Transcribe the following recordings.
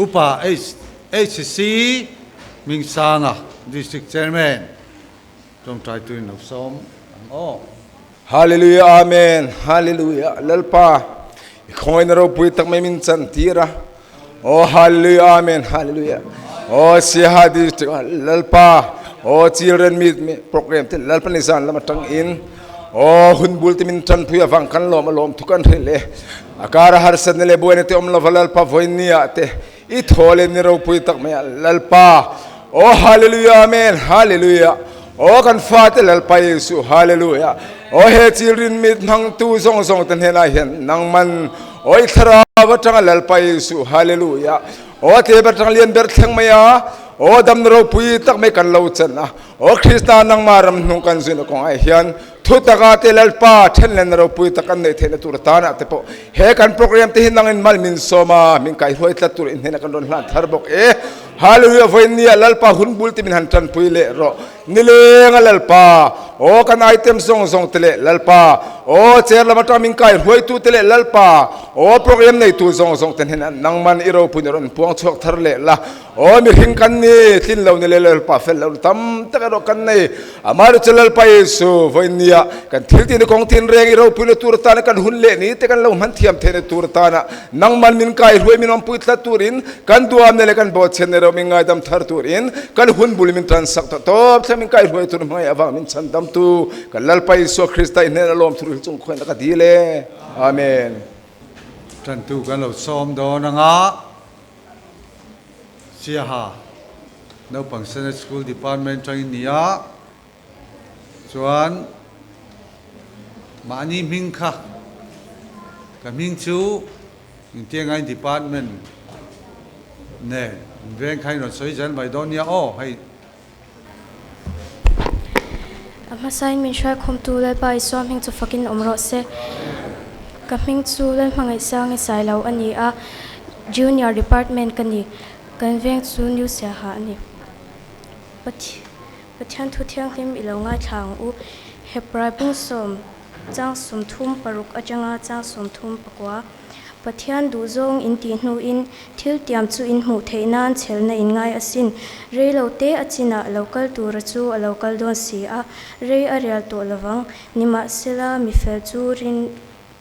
Upa HC Hmingsanga, District Chairman, tawngtai tuin lo sawm ang aw. Hallelujah Amen Hallelujah Lalpa i khawngaihna ropui tak mai min chan tir a Aw Hallelujah Amen Hallelujah Aw Siaha District Lalpa Aw Children Meet program te Lalpa ni zan lam atang in Aw hun bul te min tan pui awang kan lawm a lawm thu kan hril e A kara harsatna leh buaina te awm lova Lalpa vawinia te i thaw leh ni ropui tak mai a Lalpa Aw Hallelujah Amen Hallelujah Aw kan fate Lalpa Jesuh Hallelujah Aw he children meet hmangtu zawng zawng te hnenah hian nangman Aw i thlarau atanga Lalpa Jesuh Hallelujah Aw tlem atang lian ber thleng mai a Aw damna ropui tak mai kan lo chan a Aw Krista nangmah ram hnung kan zuina kawngah hian Thu taka te Lalpa thenlenna ropui tak an neih theihna tur atana te pawh he kan program te hi nangin mal min sawm a, min kaihruai tlat tur in hnenah kan rawn hlan thar bawk e. Hallelujah vawiin nia Lalpa hun bul te min han tanpui leh rawh. Nileng a Lalpa aw kan item zawng zawng te leh Lalpa aw chair lam atang min kaihruaitu te leh Lalpa aw program neitu zawng zawng te hnenah nangman i ropui na rawn puang chhuak thar leh la. Aw mihring kan ni, tlin lo ni le Lalpa fel lo tam tak erawh kan nei. Amah chu Lalpa Jesu vawinia kan thil tihna kawng tin reng i ropuina tur atana kan hun leh ni te kan lo hman thiam theihna tur atana nangman min kai hruai min awmpui tlat turin kan duamna leh kan bawhchhiatna erawh min ngaidam thar turin kan hun bul min tansak tawh tawp thleng min kai hruai tur hmangaih avang min chhandamtu kan Lalpa Isua Krista i hnena lawm thur hi chung khawiin a ka dil e. Amen. Tantu kan lo sawm dawn anga. Siaha, naupang Sunday School Department atangin ni a, chuan mahni hming kha ka hming chu Intiangain Department nen veng kha in rawn sawi zel mai dawn nia aw hei. A hmasain min hruaikhawmtu Lalpa Isua hming chu fakin awm rawh se. Ka hming chu Lalhmangaihsang i sai lo a ni a, Junior Department ka ni. Kan veng chu New Siaha a ni. Pathian thu thianghlim i lo ngaithla ang u. Hebrai bungsawm chang 36 atanga chang 34. Pathian duhzawng in tih hnuin thil tiam chu in hmuh theih nan chhelna in ngai asin. Rei lo te a chinah lo kal tura chu a lo kal dawn si a, rei a rial tawh lovang. Nimahsela mi fel chu rin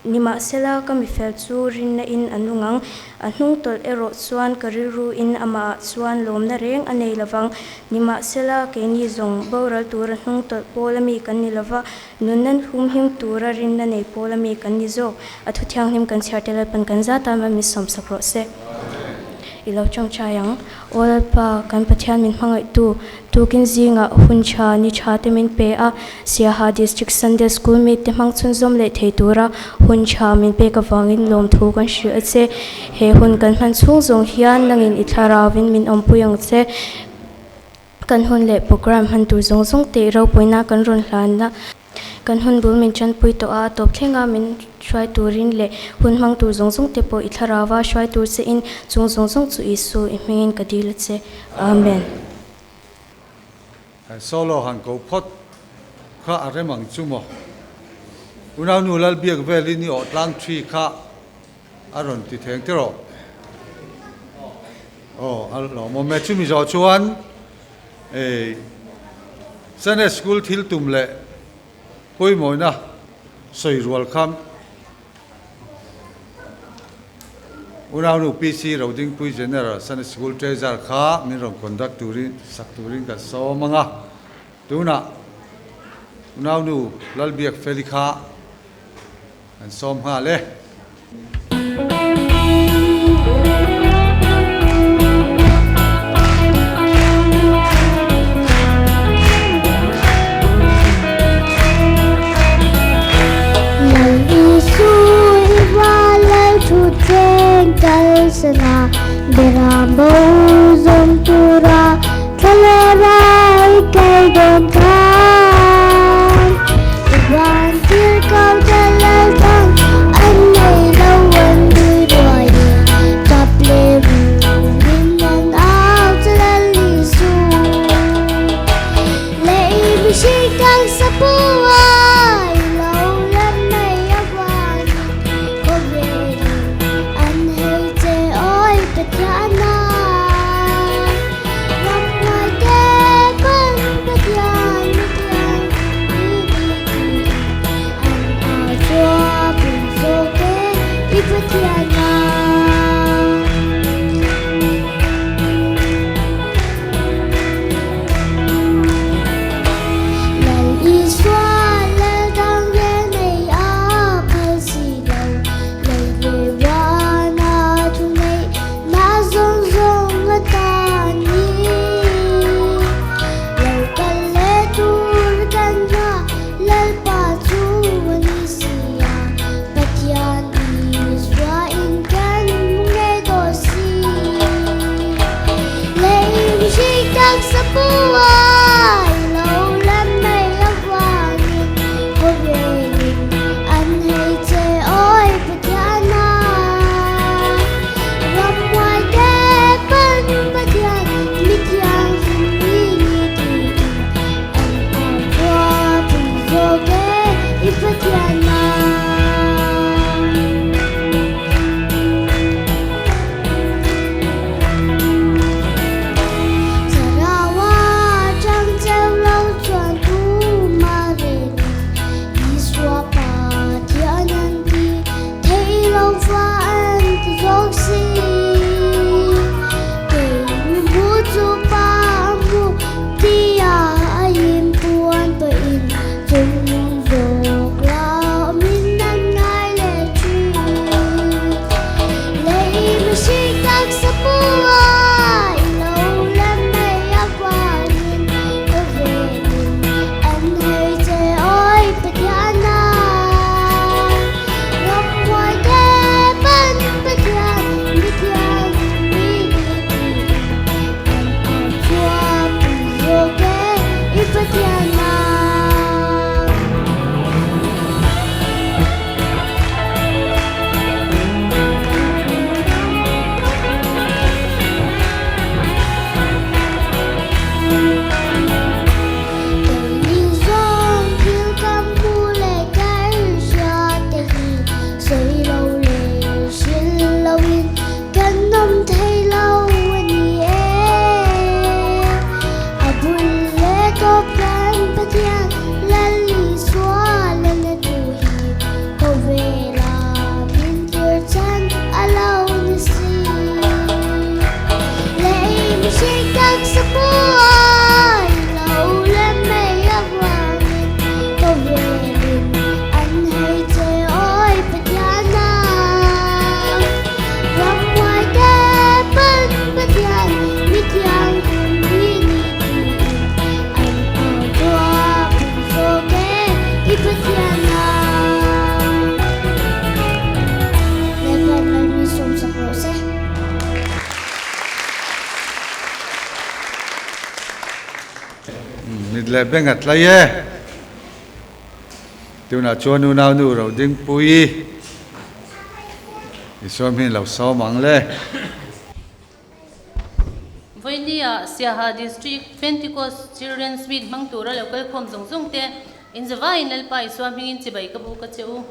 Nimahsela ka mi fel chu rinna in a nung ang. A hnung tawlh erawh chuan ka rilru in amah ah chuan lawmna reng a nei lovang. Nimahsela keini zawng boral tura hnung tawlh pawl ami kan ni lova, Nunnan humhim tura rinna nei pawl ami kan ni zawk. A thu thianghlim kan chhiar te Lalpan kan zat a, min sawmsak rawh se. I lo tawngtai ang. Aw Lalpa, kan Pathian min hmangaihtu, tukin zingah hun tha, ni tha te min pe a, Siaha District Sunday School meet te hmang chhunzawm leh thei tura hun tha min pek avangin lawmthu kan hrilh a che. He hun kan hman chhung zawng hian nangin i thlarauin min awmpui ang che. Kan hun leh program hman tur zawng zawng tih ropuina kan rawn hlanna kan hun bul min tanpui tawh a, tawp thlenga min hruai turin leh hun hmang tur zawng zawng te pawh i thlarauva hruai tur che in chung zawng zawng chu Isu i hmingin ka dil a che. Amen. Solo han ko phawt kha a rem ang chu maw? Unaunu Lalbiak velin i awh tlang thi kha a rawn ti theng tiraw? Aw a lawmawm e. Chumi zawh chuan ei Sunday School thil tum leh pawimawina sawi rual kha Unaunu PC Rodingpui General Sunday School Treasurer kha min rawn conduct turin sak turin ka sawm ang a. Tunah Unaunu Lalbiak Feli kha An sawm nghal e. Lal Isu i va lal thu cheng kal sana Beram bo zawng tura thlalera i kal dawn khan I van thil ko te lal dang an nei lo an nui ruai e Tap leh rumin an au che Lal Isu Lei mihring taksa pu a i lo lan mai avangin Khawvelin an hei che awi Pathian a. pua i lo lem mai avangin khawvelin an hei che awi Pathian a. Ramhuai te pan Pathian mi thianghlim mi ni tiin an au khua pui zawk e i Pathian a. Thlarau atang cheu lo chuan tuma rengin Isua Pathian an ti thei lo va an ti zawk si. Kei mi hmu chu pa a hmu tia a inpuan pawhin chung zawk la awmin an ngai leh thin. Lei mihring taksa pua i lo lem mai avangin khawvelin an hei che awi Pathian a. Ramhuai te pan Pathian mi thianghlim mi ni tiin an au chhuak pui zawk e i Pathian a. Keini zawng thil kan hmu leh kan hria te hi sawi lo leh hril loin kan awm thei lo a ni e. A bul leh tawp kan Pathian Lal Isua lana thu hi khawvela min tir chan a lo ni si. Lei mihring taksa pawh a lo lem mai avangin khawvelin an hei che awi Pathian a. Ramhuai te pan Pathian mi thianghlim hi ni tiin an au chhuak pui zawk e i Pathian a. Lalpan Lalmi sawmsak rawh se. Mit leh beng a tlai e. Tunah chuan unau nu Rodingpuii i sawm hi lo sawm ang le. Vawinia Siaha District Pentecost Children's Meet hmang tura lo kal khawm zawng zawng te inzavaiin Lalpa Isua hmingin chibai ka bu ka che u.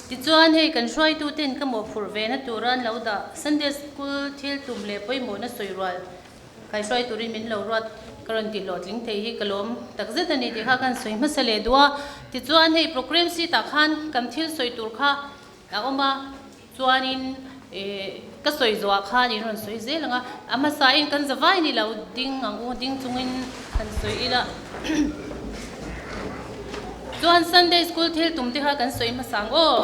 Tichuan hei kan hruaitu ten ka mawhphurh ve na tura an lo dah Sunday School thil tum leh pawimawhna sawi rual kaihruai turin min lo ruat ka rawn tih hlawhtling thei hi ka lawm takzet a ni tih kha kan sawi hmasa leh duh a. Tichuan hei program sheet ah khan kan thil sawi tur kha a awm a. Chuanin ka sawi zawhah khan in rawn sawi zel ang a, a hmasain kan zavai ni lo ding ang u, ding chungin han sawi ila. Chuan Sunday school thil tum te kha kan sawi hmasa ang aw.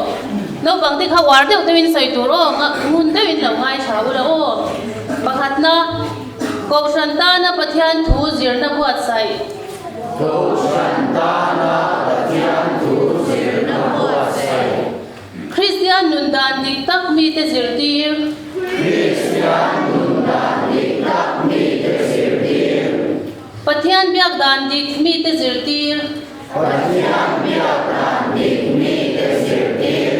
Naupang te kha uar deuh deuhin sawi tur aw, ngun deuhin lo ngaithla ula aw. Pakhatna, Kohhran tana Pathian thu zirna buatsaih. Kohhran tana Pathian thu zirna buatsaih. Kristian nun dan dik tak mite zirtir. Kristian nun dan dik tak mite zirtir. Pathian biak dan dik mite zirtir. Pathian biak dan dik mite zirtir.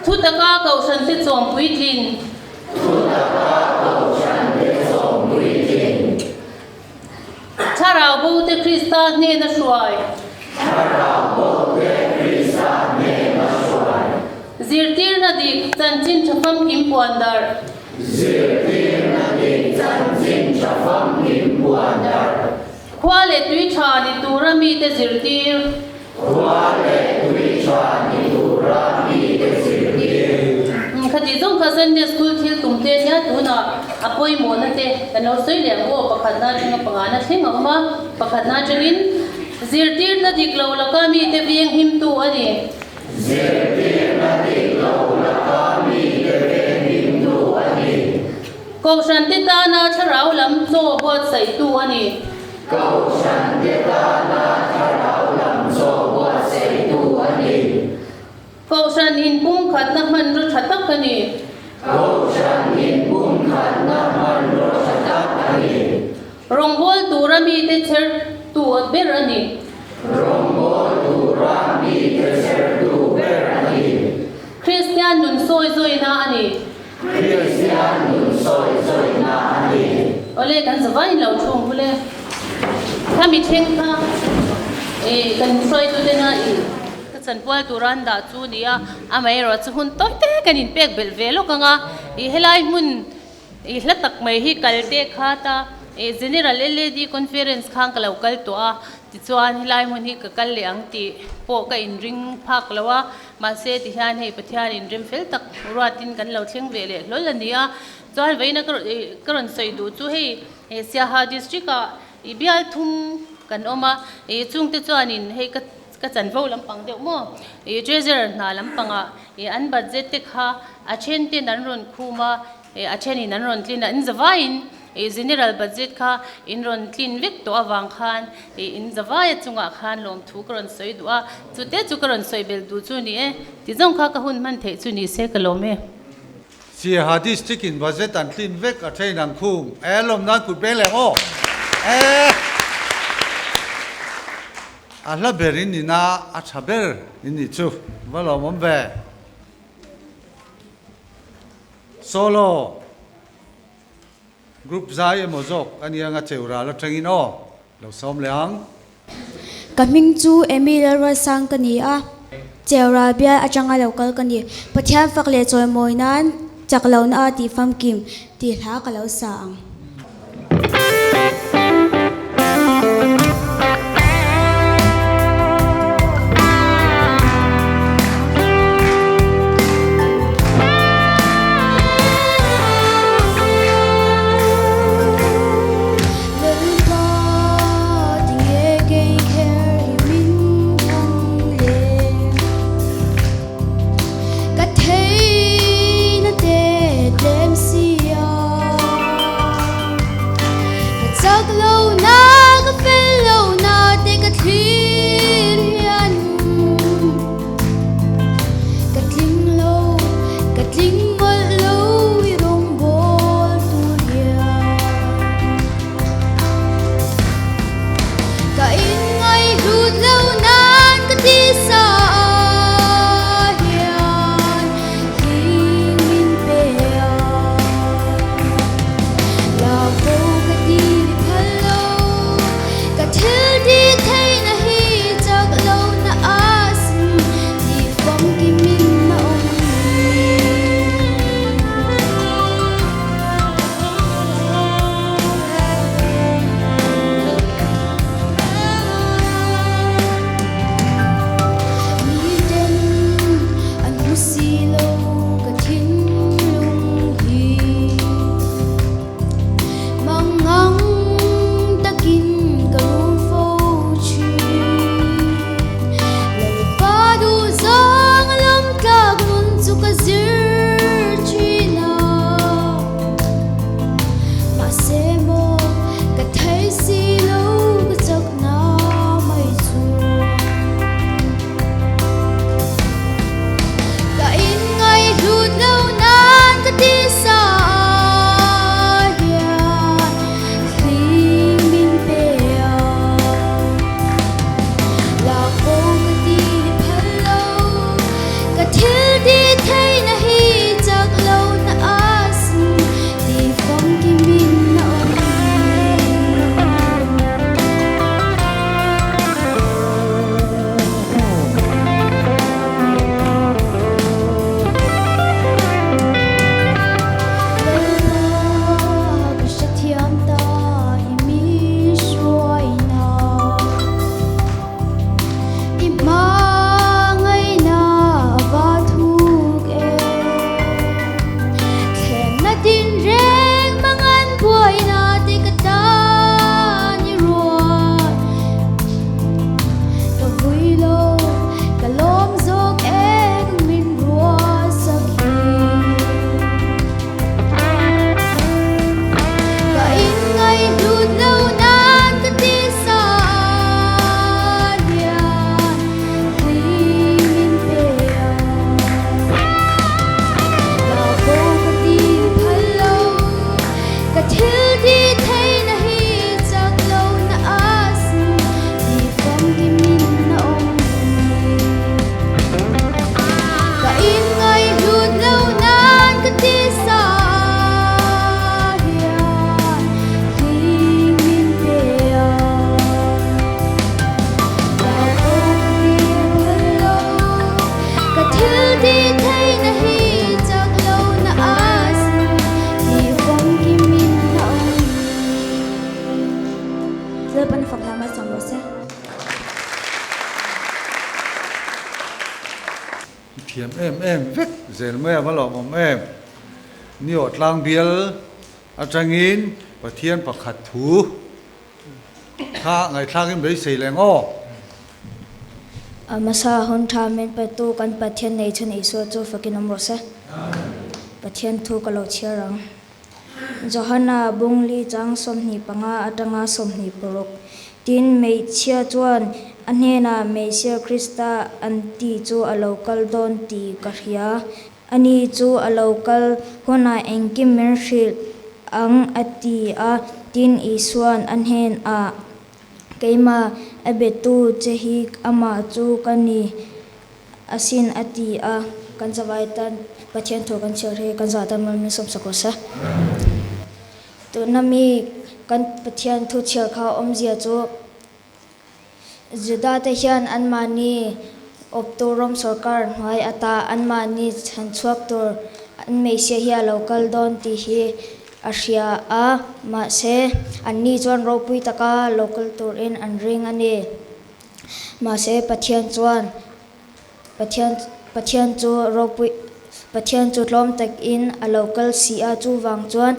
Thu taka Kohhrante chawm puitlin. Thu taka Kohhrante chawm puitlin. Thlarau bote Krista hnena hruai. Thlarau bote Krista hnena hruai. Zirtirna dik chanchin tha famkim puan darh. Zirtirna dik chanchin tha famkim puan darh. Khua leh tui tha ni tura mite zirtir. Khua leh tui tha ni tura mite zirtir. Khati zawng kha Sunday School thil tum te nia tunah a pawimawhna te kan lo sawi leh ang aw pakhatna atanga pangana thleng a awm a, pakhatna atangin zirtirna dik lo laka mite veng himtu a ni. Zirtirna dik lo laka mite veng himtu a ni. Kohhran te tana thlarau lam chaw buatsaihtu a ni. Kohhran te tana thlarau lam chaw buatsaihtu a ni. Kohhran inpumkhatna hmanraw tha tak a ni. Kohhran inpumkhatna hmanraw tha tak a ni. Rawngbawl tura mite chhertu ber a ni. Rawngbawl tura mite chhertu ber a ni. Kristian nun sawi zawina a ni. Kristian nun sawi zawina a ni. Awle kan zavai lo thung hule. Khami thleng kha e kan hruaitutena i ka chanpual tura an dah chu nia amaherawh chu hun tawi te kan inpek belh ve lawk anga i helai hmun I hla tak mai hi kal te khat a, i General LAD Conference khan ka lo kal tawh a, tichuan helai hmun hi ka kal leh ang tih pawh ka inring phak lo a, mahse tihian hei Pathian inrem fel tak ruatin kan lo thleng ve leh hlawl a ni a, chuan vawiina ka rawn sawi duh chu hei Siaha District ah i bial thum kan awm a, i chungte chuanin hei ka ka chanvo lampang deuh maw i Treasurer hna lampangah i an budget te kha a then ten an rawn khum a, A thenin an rawn tlin a, in zavaiin General Budget kha in rawn tlin vek tawh avang khan in zavaia chungah khan lawmthu ka rawn sawi duh a, chute chu ka rawn sawi belh duh chu ni e, ti zawng kha ka hun hman theih chu ni se ka lawm e. Siaha District in Budget an tlin vek a thein ang khum e lawm nan kut beng leh ang aw e. A hla ber in nina a tha ber in nih chu va lawmawm ve. Solo Group zai emaw zawk a nia nga cheu ral atangin aw lo sawm leh ang. Ka hming chu Amy Lalruatsang ka ni a, cheu ral bial atanga lo kal ka ni. Pathian fak leh chawimawi nan chak lohna a tih famkim tih hla ka lo sa ang. Ka theihna te tlem si a. Lalpan a fak hla malsawm rawh se. I thiam em em vek zel mai a va lawmawm em. Ni awh tlang bial atangin Pathian pakhat thu kha ngaihthlakin beisei leh ngaw. A hmasa hun tha min petu kan Pathian nei chhun Isua chu fakin awm rawh se. Pathian thu ka lo chhiar ang. Johana bungli chang 25 atanga 26. Tin, hmeichhia chuan a hnenah Messiah Krista an tih chu a lo kal dawn tih ka hria. Ani chu a lo kal hunah engkim min hrilh ang a ti a. Tin, Isua'n a hnenah, Keimah a betu che hi amah chu ka ni. Asin a ti a, kan zavai tan Pathian thu kan chhiar hi kan zah tan mal min sawmsak rawh se. Tuna mi kan Pathian thu chhiar kha awmzia chu Juda te hian anmahni awptu Rom sawrkar hnuai ata anmahni chhan chhuak tur an Messiah hi a lo kal dawn tih hi a hria a, mahse anni chuan ropui taka lo kal turin an ring a ni. Mahse Pathian chuan Pathian Pathian chu ropui Pathian chu tlawm takin a lo kal si a, chuvang chuan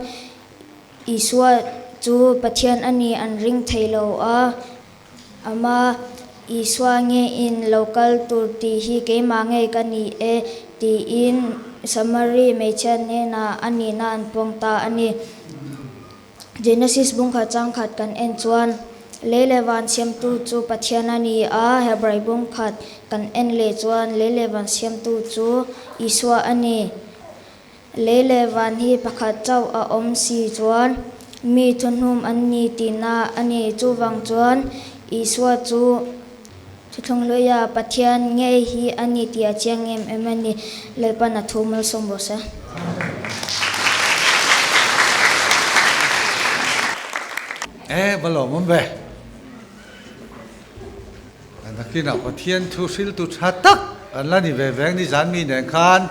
Isua chu Pathian a ni an ring thei lo a, ama Isua nge in lo kal tur tih hi keimah ngei ka ni e tiin Samari hmeichhia hnenah a nihna an puang ta a ni. Genesis bungkhat changkhat kan en chuan lei leh van siamtu chu Pathian a ni a, Hebrai bungkhat kan en leh chuan lei leh van siamtu chu Isua a ni. Lei leh van hi pakhat chauh a awm si chuan mi thuhnum an ni tihna a ni. Chuvang chuan Isua chu Thuthlung hluia Pathian ngei hi a ni tih a chiang em em a ni. Lalpan a thu malsawm rawh se. E, va lawm awm ve. Nakinah Pathian thu hriltu tha tak an la ni ve veng ni zan mi nen khan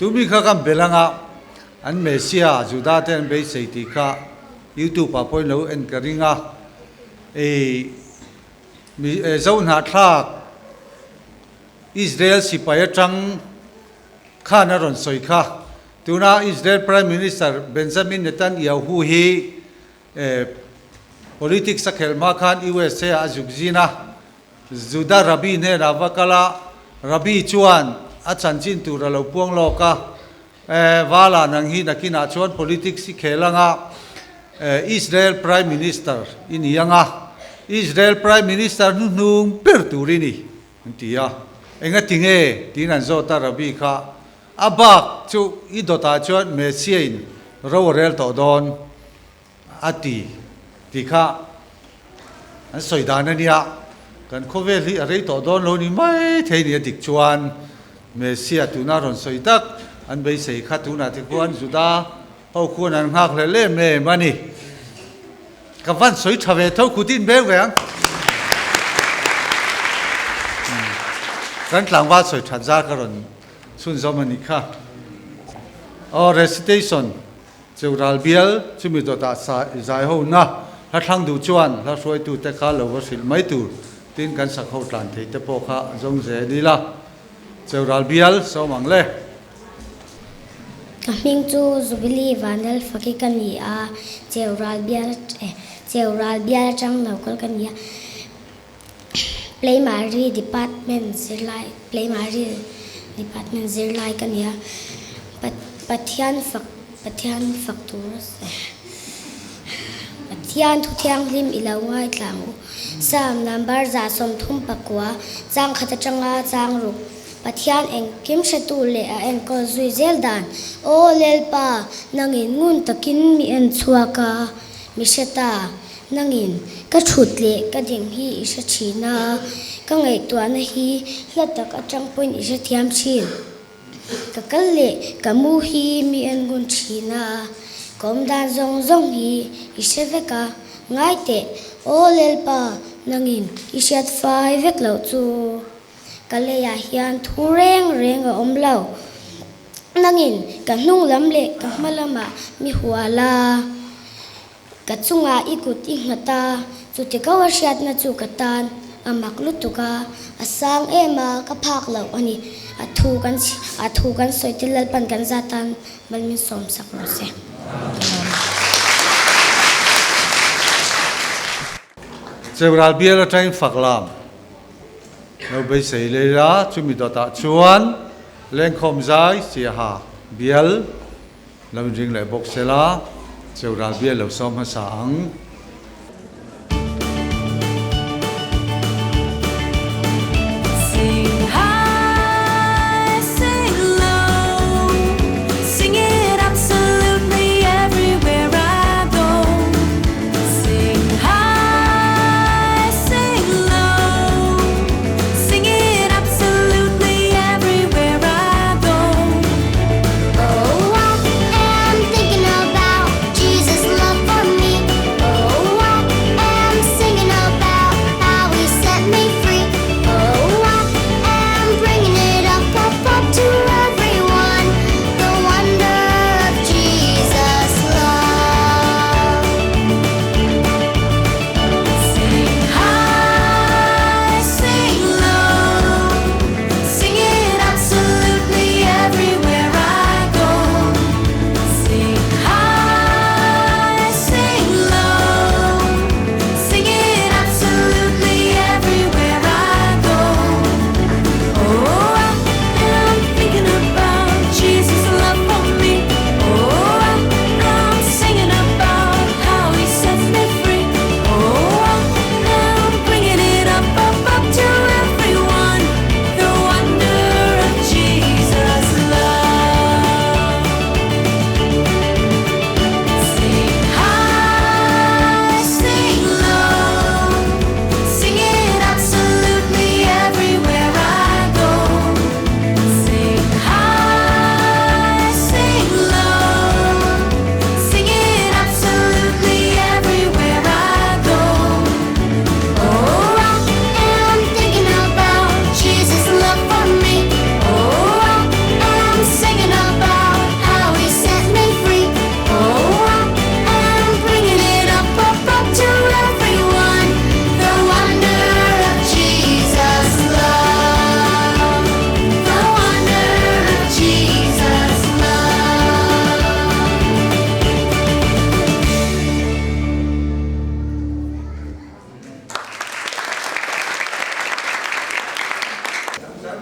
tumi kha kan bel anga an Messiah Juda te an beisei tih kha YouTube ah pawhin lo en ka ring a. Ei. Zohnahthlak Israel sipai atang khan a rawn sawi kha. Tuna Israel Prime Minister Benjamin Netanyahu hi politics a khelh hma khan USA ah a zuk zin a, Juda Rabbi hnenah va kal a, Rabbi chuan a chanchin tur a lo puang lawk a, Vala nang hi nakinah chuan politics i khel anga Israel Prime Minister i ni anga, Israel Prime Minister hnuhnung ber tur i ni an ti a. Engati nge tiin an zawt a Rabbi kha a bak chu i dawtah chuan Messiah in ro a rel tawh dawn a ti tih kha an sawi dan a nia. Kan khawvel hi a rei tawh dawn lo ni mai thei ni a dik chuan Messiah tuna rawn sawi tak an beisei kha tunah te khuan Juda ho khuan an nghak hlel em em a ni. Ka van sawi tha ve tho kut in beng ve ang. Kan tlangval sawi that zar ka rawn chhunzawm a ni kha. Aw recitation. Cheural bial chumi dawtah sa zai ho na hla thlang duh chuan hla hruaitute kha lo va hrilh mai tur tin kan sak ho tlan thei te pawh kha zawng zel ila. Cheural bial sawm ang le. Ka hming chu Jubilee Vanlal Faki ka ni a, Cheural bial Cheural bial atang lo kal ka ni a. Primary Department zirlai Primary Department zirlai ka ni a, Pathian fak Pathian fak tur a sawi. Pathian thu thianghlim i lo ngaithla ang u. Psalm number 39 chang khat atanga chang ruk. Pathian engkim hretu leh a enkawl zui zel dan. Aw Lalpa, nangin ngun takin mi en chhuak a, mi hre ta. Nangin ka thut leh ka ding hi i hre thin a, ka ngaihtuahna hi hla tak atang pawhin i hrethiam thin. Ka kal leh ka mu hi mi en ngun thin a, ka awm dan zawng zawng hi i hre vek a, ngai teh, Aw Lalpa, nangin i hriat fai vek loh chu. Ka leiah hian thu reng reng a awm lo. Nangin ka hnung lam leh ka hma lamah mi hual a. Ka chungah i kut i nghat a, chuti ko a hriatna chu ka tan a mak lutuk a, a sang em a, ka phak loh a ni. A thu kan a thu kan sawi te Lalpan kan za tan mal min sawm sak rawh se. Cheural bial atangin fak lam lo beisei lei la, chumi dawtah chuan lengkhawm zai chiaha bial lo inring leh bawk sela, cheural bial lo sawm hmasa ang.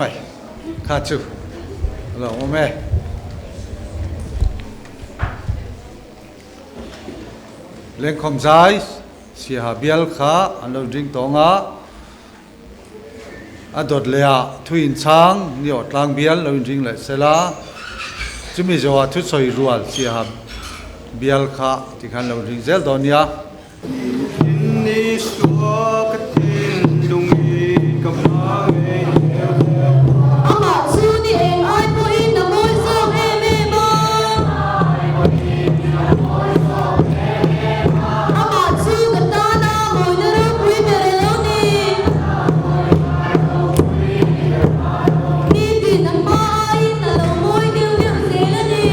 Mai kha chu a lo awm e. Lengkhawm zai Siaha bial kha an lo ding tawng a, a dawt leh ah thu inchhang ni awh tlang bial lo inring leh sela, chumi zawhah thusawi rual Siaha bial kha tikhan lo inring zel dawn nia. Amah chu ni eng ai pawhin a mawi zawk em em a. Amah chu ka tana mawina ropui ber a lo ni. Nitin a hma aiin a lo mawi deuh deuh zel a ni.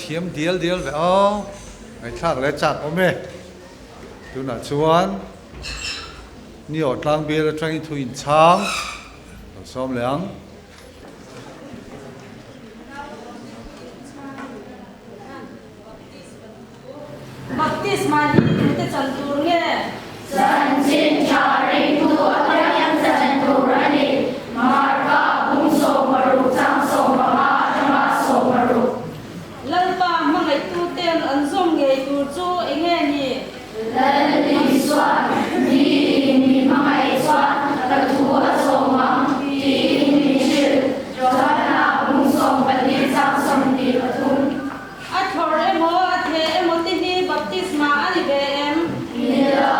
thiam dial dial ve aw. Ngaihthlak leh chak awm e. Tunah chuan ni aw tlang bial atangin thu inchhang lo sawm leh ang. Baptisma hi tute chan tur nge? Chanchin tha ringtu apiang chan tur a ni. Marka bung 60 chang 15 atanga 60. Lalpa hmangaihtu ten an zawm ngei tur chu enge ni? Lal Isuan miin mi hmangaih chuan ka thu a zawm ang tiin min hrilh. Johana bung 12 chang 23. A thlawr emaw a theh emaw te hi baptisma a ni ve em? Ni lo,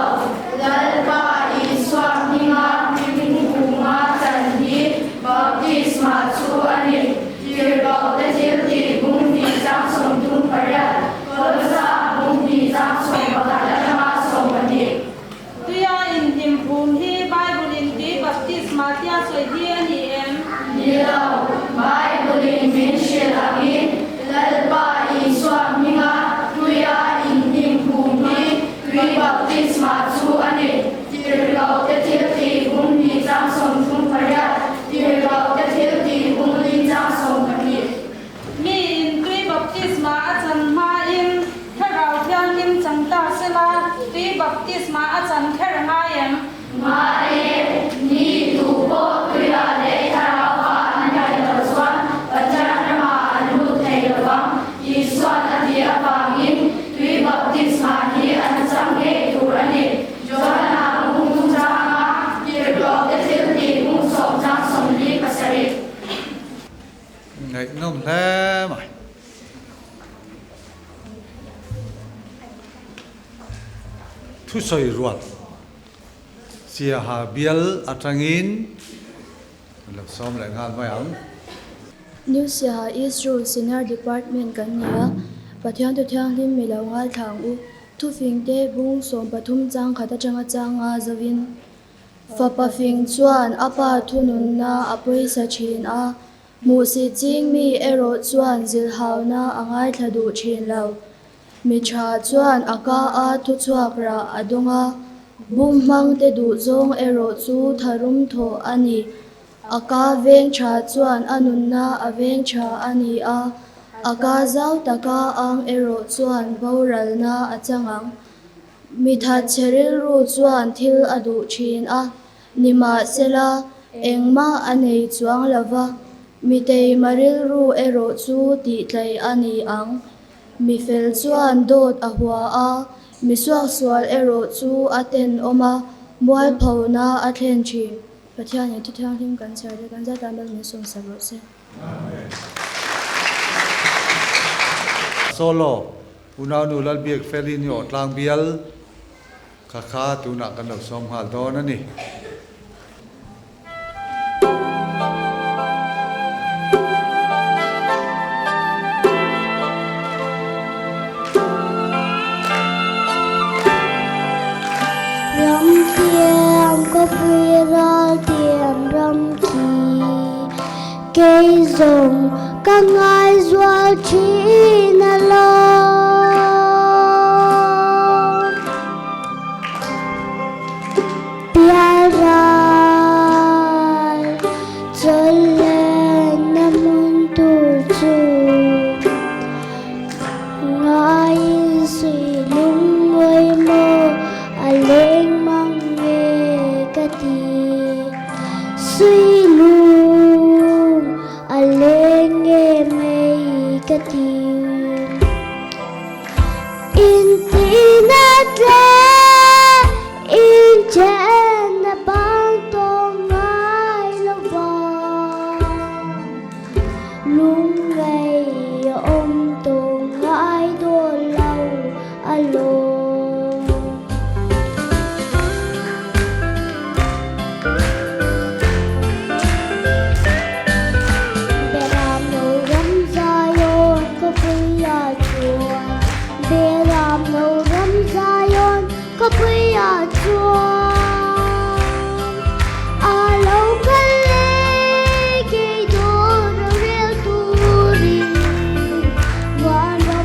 Lalpa Isua hminga hming huma chan hi baptisma chu a ni. Tirhkohte thil tih bung hnih chang 38, Kolossa bung hnih chang 11 atanga 12. Tuia inhnim phum hi Bible in tui baptisma tia sawi hi a ni em? Ni lo, Bible in min hrilh angin Lalpa Isua hminga tuia inhnim phum hi tui baptisma chu a ni. Tirhkohte thil tih bung hnih chang 38, Tirhkohte thil tih bung li chang 12. Mi in tui baptisma a chan hmain Thlarau Thianghlim chang ta sela tui baptisma a chan kher ngai em? Ngai e, mi tu pawh tuia leh Thlarauva an pian loh chuan Pathian ramah an lut thei lovang. Isuan a tih avangin tui baptisma hi an chang ngei tur a ni. Johana bung thum changa Tirhkohte thil tih bung 7 chang 47. Ngaihnawm hle mai. Thusawi rual Siaha bial atangin kan lo sawm leh nghal mai ang. New Siaha East Rule Senior Department kan ni a, Pathian thu thianghlim mi lo ngaithla ang u. Thufing te bung 13 chang khat atanga changa zovin fapa fing chuan a pa thununna a pawisa thin a, hmuh si ching mi erawh chuan zilhauna a ngaithla duh thin lo. Mi tha chuan a ka a thu chhuak rah a dawng a, bum hmang te duh zawng erawh chu tharum thaw a ni. A ka veng tha chuan a nunna a veng tha a ni a, a ka zau taka ang erawh chuan boralna a changang. Mi that cheril ru chuan thil a duh thin a, nima sela engma a nei chuang lova, mi tei maril ru erawh chu tih tlai a ni ang. Mi fel chuan dawt a hua a, mi suak sual erawh chu a ten awm a, mual phona a thlen thin. Pathian in thu thianghlim kan chhiar te kan zat an bal min sawm sak rawh se. Solo, Unau nu Lalbiak Feli ni aw tlang bial kha kha tunah kan lo sawm nghal dawn a ni. Ram thiam khawpui ral tiam ram khi kei zawng ka ngai zual thin a lawm. Pial ral chawlhen na hmun tur chu ngaiin sui lung ngawi maw a leng mang nge ka ti. Sui lung a leng nge mai ka ti. In ti na tle in chen na bang tawh ngai lo va. Lung ngei a awm tawh ngai dawn lo a lawm. Beram no ram Zion khawpui ah chuan, Beram no ram Zion khawpui ah chuan. A lo kal le kei dawn rorel turin, van ram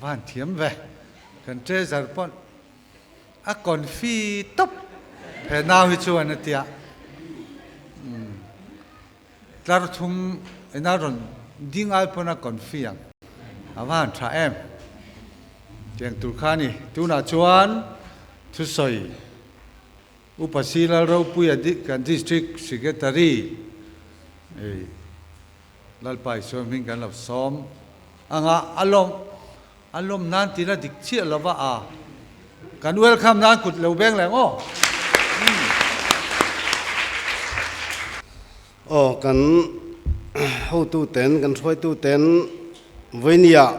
va han thiam ve. Kan treasure pawn a confi tawp he nau hi chuan a tia. Tlar thum ina rawn ding ai pawn a confi ang. A va han tha em. Tiang tur kha a ni. Tunah chuan thusawi Upa Si Lalropuia kan District Secretary Lalpa Isua hming kan lo sawm anga a lawm a lawm nan tih la dik chiah lova a kan welcome nan kut lo beng leh ang aw. Aw kan hotu ten kan hruaitu ten Vawinia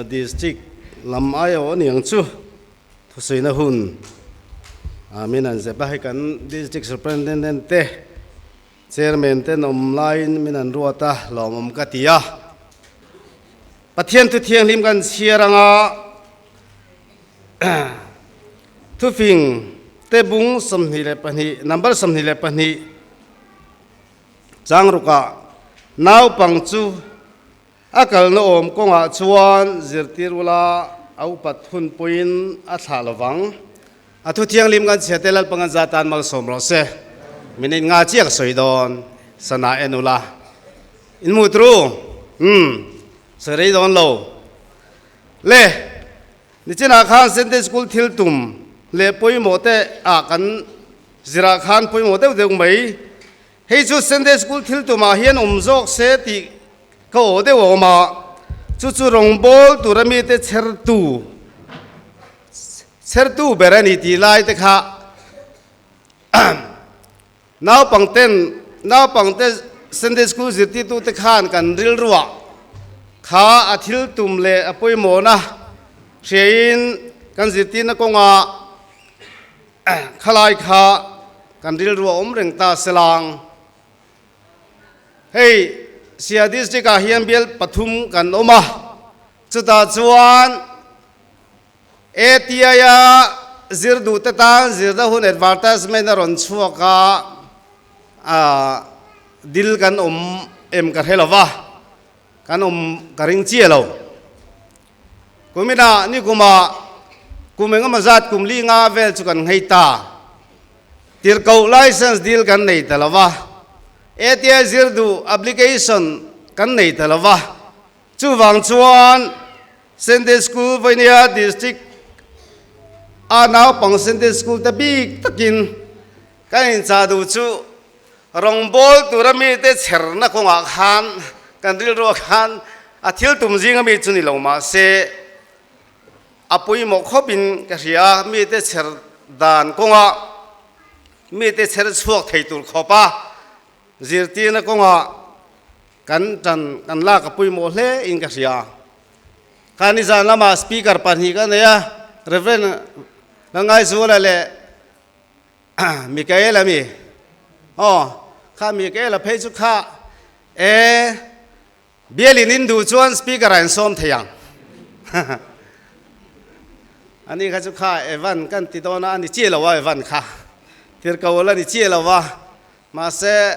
District lam aiawh aniang chu Thusawiina hun min an zep a, hei kan District Superintendent te, Chairman ten awm laiin min an ruat a, lawmawm ka ti a. Pathian thu thianghlim kan chhiar anga thufing te bung 22, number 22 chang rukah naupang chu A kalna awm kawngah chuan zirtir ula a upat hun pawhin a thlah lo vang. A thu thianghlim kan chhia te Lalpa ngan za tan malsawm rawh se. Minute nga chiah ka sawi dawn, sana en ula. In hmu tru? Umm, sawi rei dawn lo. Le, nichinah khan Sunday School thil tum leh pawimawh te ah kan zirah khan pawimawh deuh deuh mai. Hei chu Sunday School thil tumah hian awm zawk se tih ka aw deuh a awm a, chu chu rawngbawl tura mite chhertu chhertu ber a ni tih lai te kha naupangten naupangte Sunday School zirtirtute khan kan rilruah kha a thil tum leh a pawimawhna hriain kan zirtirna kawngah Khalai kha kan rilru a awm reng ta selang. Hei Sia district ah hian bial pathum kan awm a, chutah chuan ATI a zir duh te tan zirna hun advertisement a rawn chhuak a, dil kan awm em ka hre lo va, kan awm ka ring chiah lo. Kuminah nikumah kum engemaw zat kum li nga vel chu kan nghei ta. Tirhkoh license deal kan nei ta lo va, ATI zir duh application kan nei ta lo va. Chuvang chuan Sunday School Vainia District a naupang Sunday School te bik takin kan inchah duh chu Rawngbawl tura mite chherna kawngah khan kan rilruah khan a thil tum zinga mi chu ni lo mah se a pawimawh khawpin ka hria a, mite chher dan kawngah mite chher chhuak thei tur khawpa zirtirna kawngah kan tan kan lak a pawimawh hle in ka hria. Kha nizan lamah speaker pahnih ka nei a, Reverend Lalngaizuala leh Mikael a mi? Aw, kha Mikael a phei chu kha e, bialin in duh chuan speaker ah in sawm thei ang. Ani kha chu kha Evan kan ti dawn a, a ni chiah lo a Evan kha. Tirhkoh la ni chiah lo a, mahse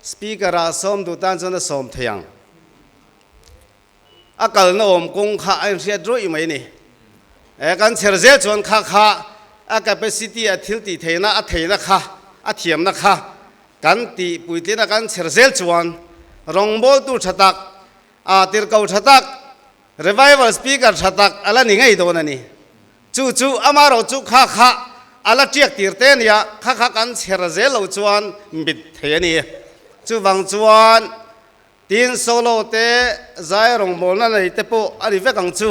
speaker ah sawm duh tan chuan a sawm thei ang. A kalna awm kawng kha a inhriat rawih mai a ni. E, kan chher zel chuan kha kha a capacity, a thil tih theihna, a theihna kha, a thiamna kha kan tih puitlina kan chher zel chuan rawngbawltu tha tak, a tirhko tha tak, revival speaker tha tak a la ni ngei dawn a ni. Chu chu amarawh chu kha kha a la tiak tir te a nia, kha kha kan chher zel lo chuan mit thei a ni. Chuvang chuan Tin, solo te, zai rawngbawlna nei te pawh a ni vek ang chu.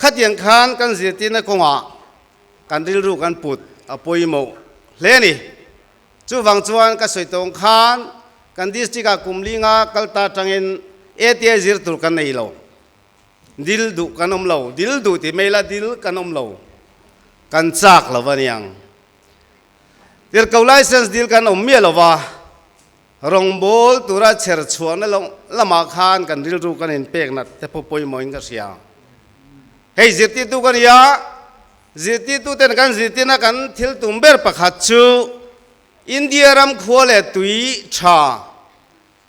Khatiang khan kan zirtirna kawngah kan rilru kan put a pawimawh hle a ni. Chuvang chuan ka sawi tawng khan kan district ah kum linga kal ta atangin ATI zir tur kan nei lo. Dil duh kan awm lo. Dil duh tih mai la dil kan awm lo. Kan chak lo a niang. Tirhkoh license dil kan awm miah lo va. Rawngbâwl tura chher chhuahna lamah khan kan rilru kan inpek nat te pawh pawimawhin ka hria. Hei zirtirtu ka ni a, zirtirtuten kan zirtirna kan thil tum ber pakhat chu India ram khua leh tui tha,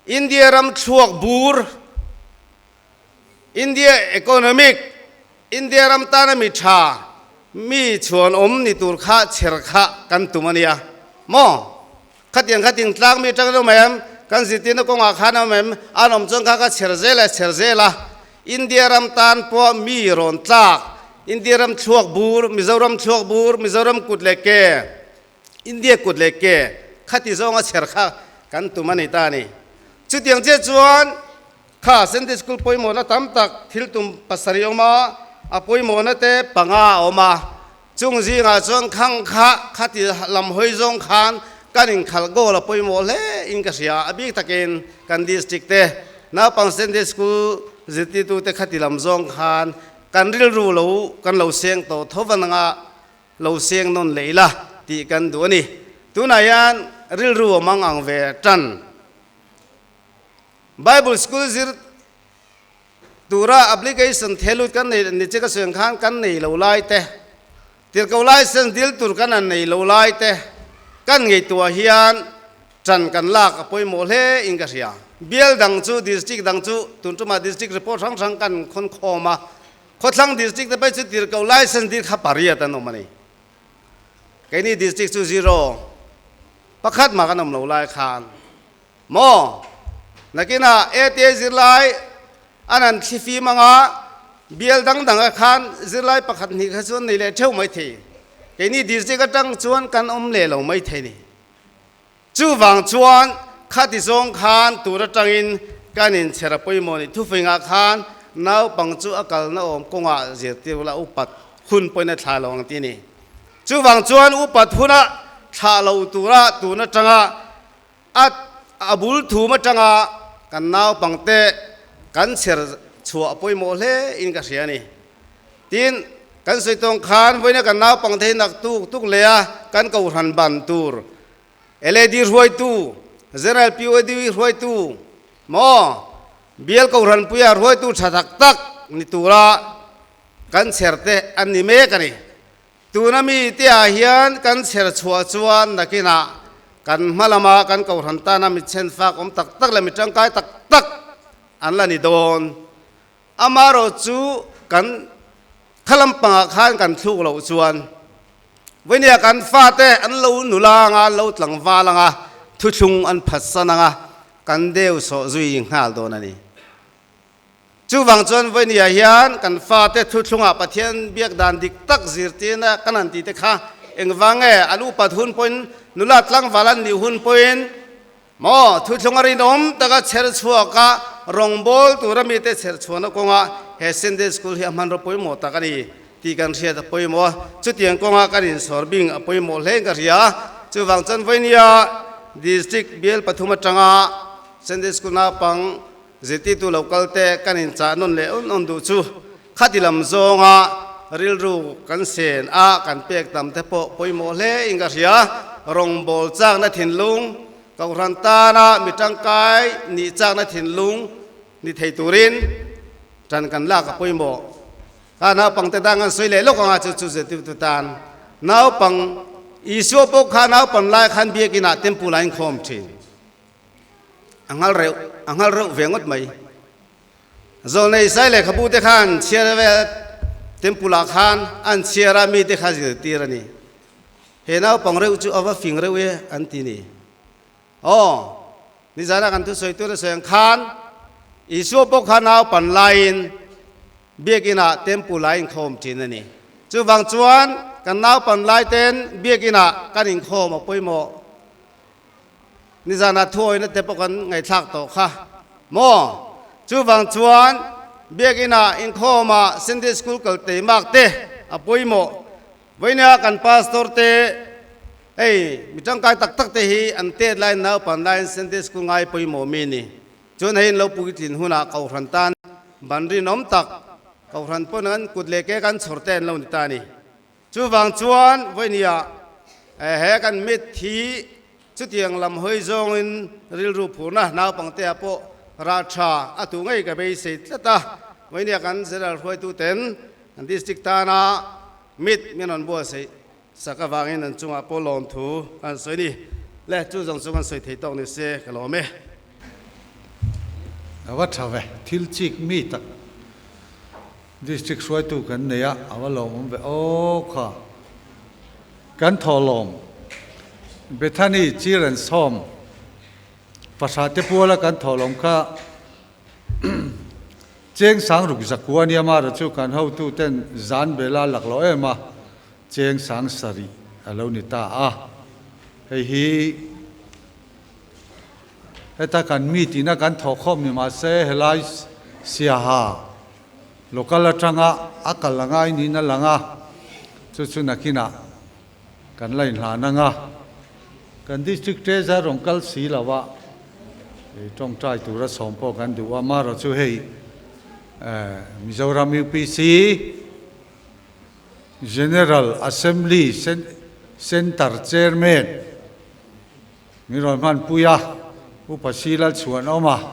India ram thluak bur, India economic, India ram tana mi tha, mi chhuanawm ni tur kha chher kha kan tum a nia maw? Khatiang khating tlak mi atang an awm em? Kan zirtirna kawngah khan an awm em? An awm chuan kha ka chher zel e, chher zel a. India ram tan pawh mi rawn tlak, India ram thluak bur, Mizoram thluak bur, Mizoram kut leh ke, India kut leh ke khati zawnga chher kha kan tum a ni ta a ni. Chutiang chiah chuan kha Sunday School pawimawhna tam tak thil tum pasarih a awm a, a pawimawhna te panga a awm a. Chung zingah chuan khang kha khati lam hawi zawng khan kan inkhalh goal a pawimawh hle in ka hria a, a bik takin kan district te naupang Sunday School zirtirtute khati lam zawng khan kan rilru lo kan lo seng tawh tho va nanga lo seng nawn leh ila tih kan duh a ni. Tunah hian rilru a mang ang ve tan. Bible School zir tura application thelut kan nei ni che ka sawi ang khan kan nei lo lai te, tirhkoh license dil tur kan han nei lo lai te kan ngaihtuah hian tan kan lak a pawimawh hle in ka hria. Bial dang chu district dang chu tun tumah district report hrang hrang kan khawn khawm a, Khawthlang district te phei chu tirhkoh license dil kha pariat an awm a ni. Keini district chu zero pakhat mah kan awm lo lai khan Maw? Nakinah ATA zirlai an han thli fim anga bial dang dang ah khan zirlai pakhat hnih kha chuan nei leh theuh mai thei. Keini district atang chuan kan awm leh lo mai thei ni. Chuvang chuan khati zawng khan tur atangin kan inchher a pawimawh ni. Thufingah khan naupang chu a kalna awm kawngah zirtir ula upat hun pawhin a thlah lo ang ti a ni. Chuvang chuan upat huna thlah lo tura tun atanga A a bul thum atanga kan naupangte kan chher chhuah pawimawh hle in ka hria a ni. Tin, kan sawi tawng khan vawiina kan naupangte hi nak tuk tuk leh a kan kohhran ban tur LAD hruaitu, General POD hruaitu maw bial kohhran puia hruaitu tha tak tak ni tura kan chher te an ni mek a ni. Tuna mite ah hian kan chher chhuah chuan nakinah kan hma lama kan kohhran tana mi chhenfak awm tak tak leh mi tangkai tak tak an la ni dawn. Amaherawh chu kan kha lampangah khan kan thluk loh chuan vawinia kan fate an lo nula anga, an lo tlangval anga, thuthlung an phatsan anga kan deu sawh zui nghal dawn a ni. Chuvang chuan vawinia hian kan fate thuthlungah Pathian biak dan dik tak zirtirna kan han tih te kha engvang nge an upat hun pawhin nula tlangval an nih hun pawhin maw thuthlung a rinawm taka chher chhuaka rawngbâwl tura mite chher chhuahna kawnga he Sunday School hi a hmanraw pawimawh tak a ni tih kan hriat a pawimawh a, chutiang kawnga kan insawr bing a pawimawh hle in ka hria. Chuvang chuan vawinia District bial pathum atanga Sunday School naupang Zirtirtu lo kal te kan inchah nawn leh awn awn duh chu khati lam zawnga rilru kan sen a kan pek tam te pawh pawimawh hle in ka hria. Rawngbâwl châkna thinlung, Kohhran tana mi tangkai nih châkna thinlung ni thei turin ṭan kan lak a pawimawh. Kha naupang te dang an sawi leh lawk anga chu chu zirtirtu tan naupang Isua pawh kha naupan lai khan biakinah temple ah a inkhawm ṭhin. A ngal reuh, a ngal reuh ve ngawt mai. Zawlnei Sai lehkhabu te khan chhiar vel temple ah khan an chhiar a, mite kha zirtir a ni. He naupang reuh chu a va fing reuh e an ti ni. Aw, nizana kan thusawi tur a sawi ang khan Isua pawh kha naupan laiin Biakinn ah temple ah inkhawm thin a ni. Chuvang chuan kan naupan lai ten Biakinn ah kan inkhawm a pawimawh. Nizanah thuawina te pawh kan ngaihthlak tawh kha maw? Chuvang chuan Biakinah inkhawmah Sunday School kal teimak te a pawimawh. Vawinia kan pastor te hei mi tangkai tak tak te hi an tet laiin naupan laiin Sunday School ngai pawimawh mi ni. Chuan hei in lo puitlin hunah Kohhran tan ban rinawm tak Kohhran pawn an kut leh ke kan chhawr te an lo ni ta a ni. Chuvang chuan vawinia he kan mit hi chutiang lam hawi zawngin rilru phurna naupangtea pawh rah tha a tu ngei ka beisei tlat a. Vawinia kan General hruaituten an District tana mit min rawn buatsaih sak avangin an chungah pawh lawmthu kan sawi ni. Le chu zawng chu kan sawi thei tawk ni se ka lawm e. A va tha ve, thil chik mi tak. District hruaitu kan nei a, a va lawmawm ve aw kha. Kan thawhlawm Bethany Children's Home Pasha te puala kan thawhlawm kha cheng sang ruk zakua ania mara chu kan hotu ten zan bela lak loh em a, cheng sang sarih a lo ni ta a. Hei hi heta kan mi tina kan thawhkhawm ni mahse helai Siaha local atanga a kal a ngai niin a lang a, chu chu nakinah kan la inhlan ang a. Kan District Treasurer rawn kal si lo a, tawngtai tura sawm pawh kan duh a, amaherawh chu hei Mizoram UPC General Assembly Centre Chairman min rawn hmanpui a, Upa Silal Chhuanawma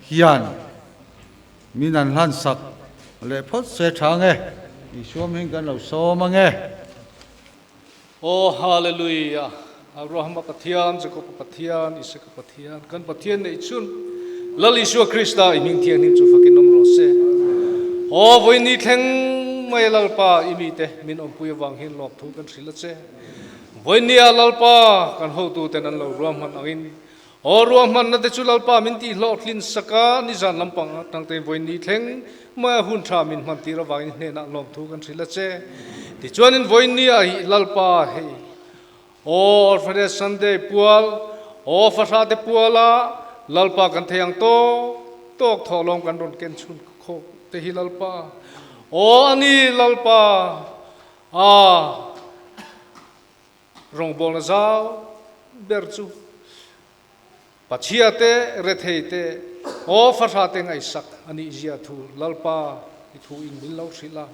hian Min an hlan sak leh phawt se tha nge, Isua hming kan lo sawm ange. Aw Hallelujah! Abrahama Pathian, Jakoba Pathian, Isaka Pathian, kan Pathian neih chhun Lal Isua Krista i hming thianghlim chu fakin awm rawh se. Aw vawiin thleng mai Lalpa i mite min awmpui avang hian lawmthu kan hrilh a che. Vawiin nia Lalpa kan hotuten an lo ruahman angin Aw ruahmanna te chu Lalpa min tih hlawhtlin sak a, nizan lampang atang tein vawiin ni thleng mai a hun tha min hman tir avangin hnenah lawmthu kan hrilh a che. Tichuanin vawiin ni ah hi Lalpa hei Aw Orphanage Sunday pual Aw Fahra te pual a Lalpa kan thei ang tawk tawk thawhlawm kan rawn ken chhun khawk te hi Lalpa Aw ani Lalpa a Rawngbawlna zau ber chu Pachhia te, Rethei te, aw Fahra te ngaihsak a nih zia thu Lalpa i thu in min lo hrilh a.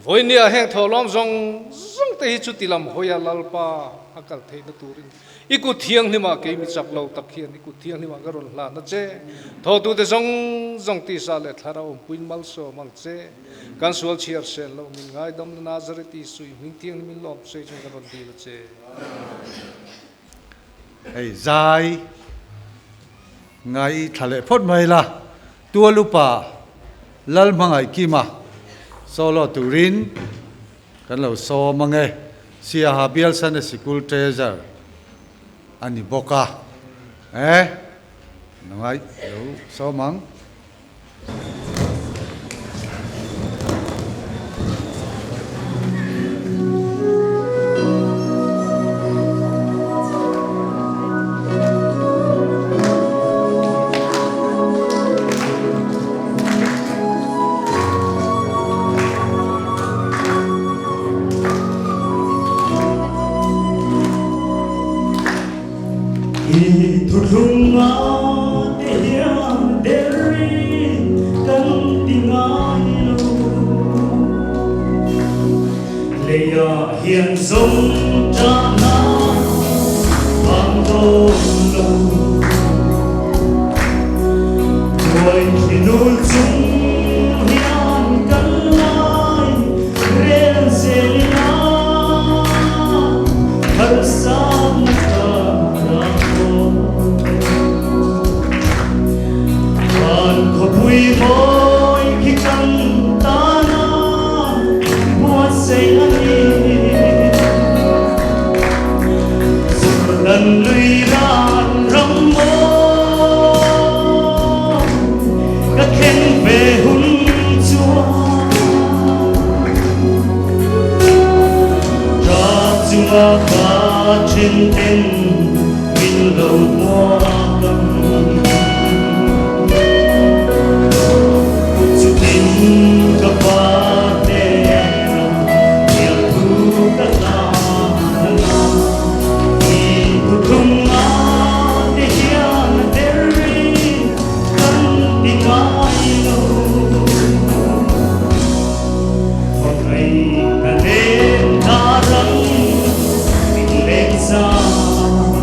Vawinia heng thawhlawm zawng zawng te hi chuti lam hawi a Lalpa a kal theihna turin i kut thianghlimah kei mi chak lo tak hian i kut thianghlimah ka rawn hlan a che. Thawhtute zawng zawng tisa leh thlarau awmpuiin malsawm ang che. Kan sual chhiar sen lo min ngaidam na Nazareth Isu i hming thianghlim in lawm sei chung kan rawn dil a che. Hei zai ngai thla leh phawt mai la, Tual upa Lal hmangaih Kima solo turin kan lo sawm ange, Siaha Bial Sunday Sikul Treasurer a ni bawk a, eh ngai lo sawm ang. I thuthlunga te hian derri kan ti ngai lo. Leiah hian zawng ṭahna vang dawn lo. Hnuai thinul chung hian kan lai rel zel ila harsatna kara pawh van khawpui mawi khi kan tana buatsaih a ni. Jordan lui ral ram mawi ka thleng ve hun chuan Ṭah chunga ka ṭhin ten min lo hmuak ang. Chutin ka pa hnenah Bialtu ka hlan a, i thuthlunga te hian derri kan ti ngai lo. Hmangaih ka nen ta ram min leng zan.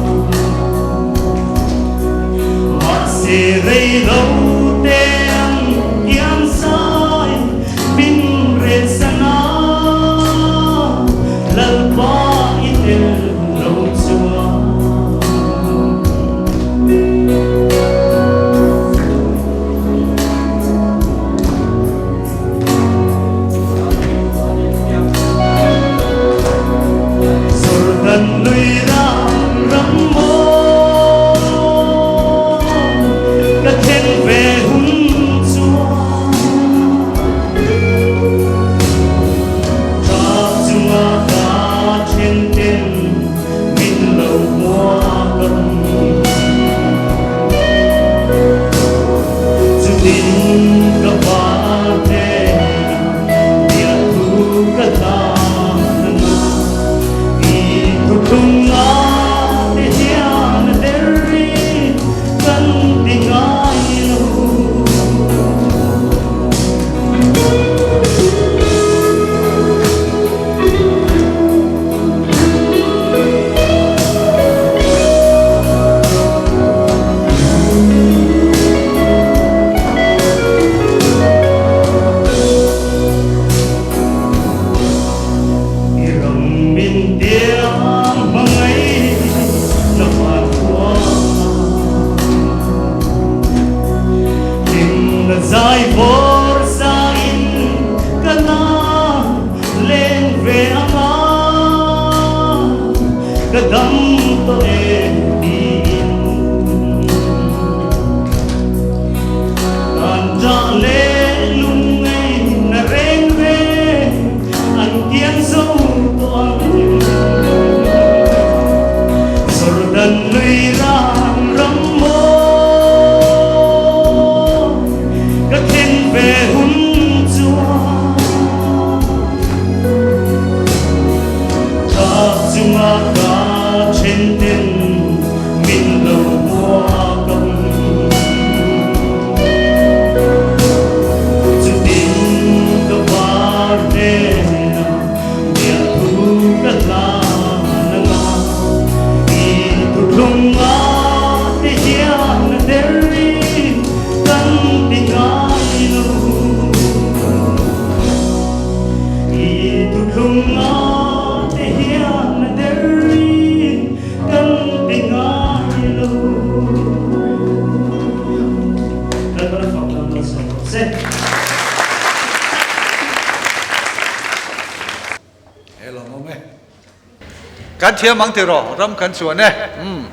Kan thiam ang tiraw ram kan chuan e. Umm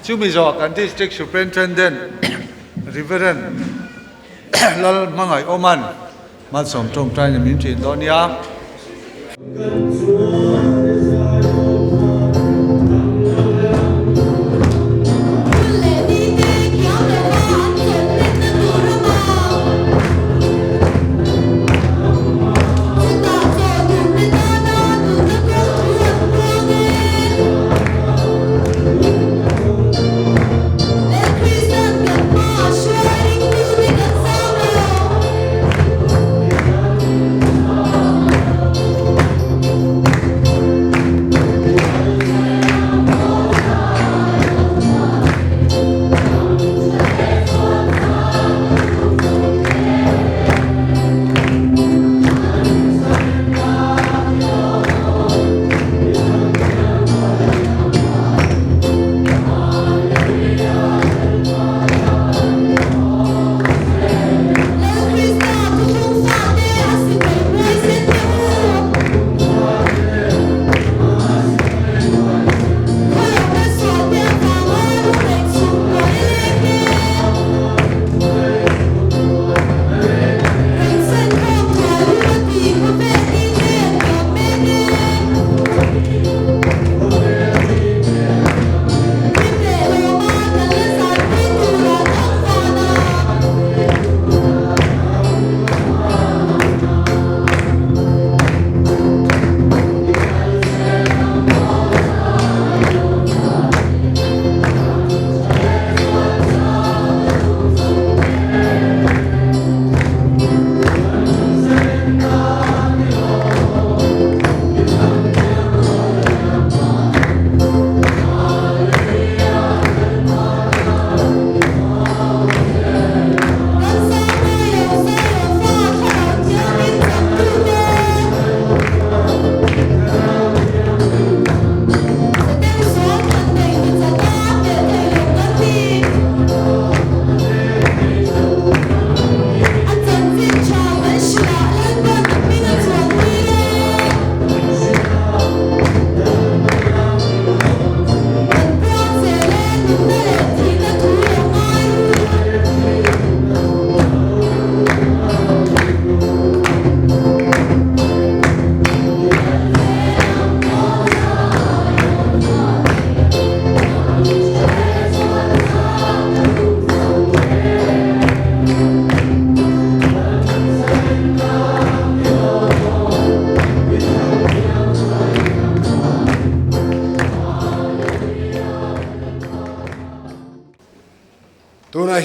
chumi zawh kan District Superintendent Reverend Lal Hmangaih Awman Malsawm tawngtai ni min thin dawn nia.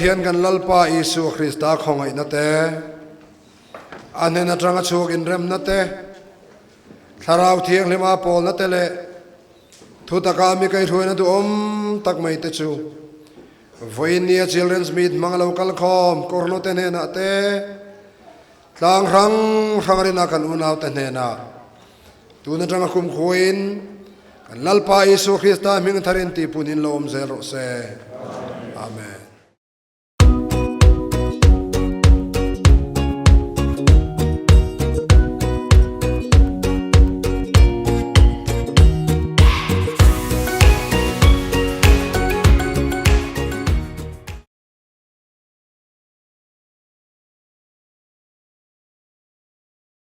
hian kan Lalpa Isua Krista khawngaihna te, a hnen atanga chhuak inremna te, Thlarau Thianghlima pawlna te leh thutaka mi kaihhruaina duhawm tak mai te chu vawiin nia Children's Meet hmanga lo kal khawm kawrhnute hnenah te, tlang hrang hrang rina kan unaute hnenah tun atanga kumkhuain kan Lalpa Isua Krista hming tharin tihpun in lo awm zel rawh se. Amen.